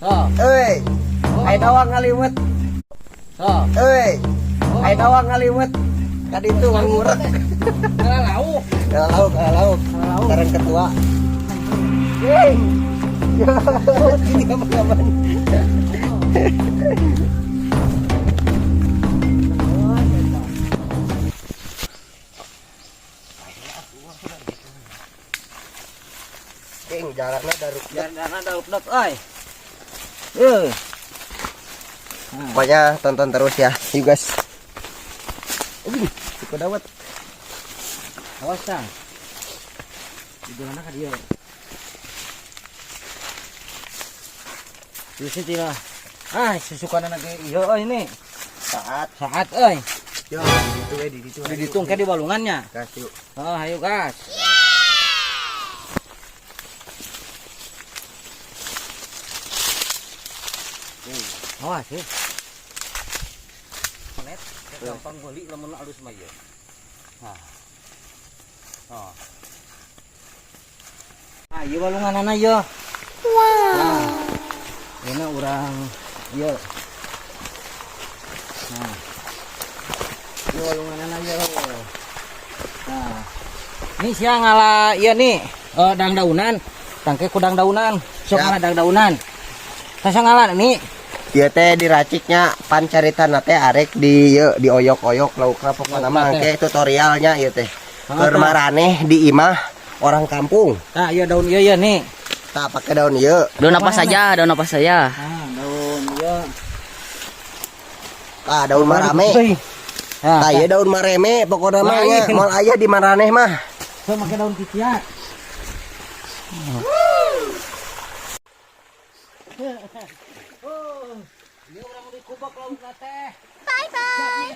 So. Euy. Aya dawang ngaliwet. So. Euy. Aya dawang ngaliwet. Ka ditu ngurek. Kala lauk. Kala lauk, kala lauk. Kala lauk. Sareng ketua. Euy. Ini apa-apaan? King, jalannya daruk. Jalanna daruk-daruk euy. Euy. Pokoknya tonton terus ya, you guys. Cukup dawet. Awas tang. Di jalanna ka dieu. Di situ lah. Ah, susukana ge ieu euy ini. Saat. Saat euy. Yo, di ditu we, di ditu. Di ditu engke di balungannya. Gas yuk. Oh, ayo gas. Awas ya. Net, gampang beli lamun alus mah ieu. Nah. Oh. Ah, ieu walunganana ieu. Wow. Nah. Ini urang ieu. Nah. Ieu walunganana ieu. Nah. Ini siang ngala ieu nih, dang daunan. Tangke ku dang daunan. Sok Siap. ngala dang daunan. Sasa ngala nih. Ieu teh diraciknya pan caritana teh arek di ieu dioyok-oyok laukna pokona mah Laukna teh. engke tutorialnya ieu teh. Heeh, Keur tah. maraneh di imah orang kampung. Nah, ieu daun ieu ya nih. Tah pake daun ieu. Daun apa saja, daun apa saja. Nah, daun ieu. Tah daun marame. Nah, Tah ieu daun mareme pokona mah nya Lain. moal aya di maraneh mah. So make daun kiciat. Oh, ieu urang dikubak laukna teh. Bye bye.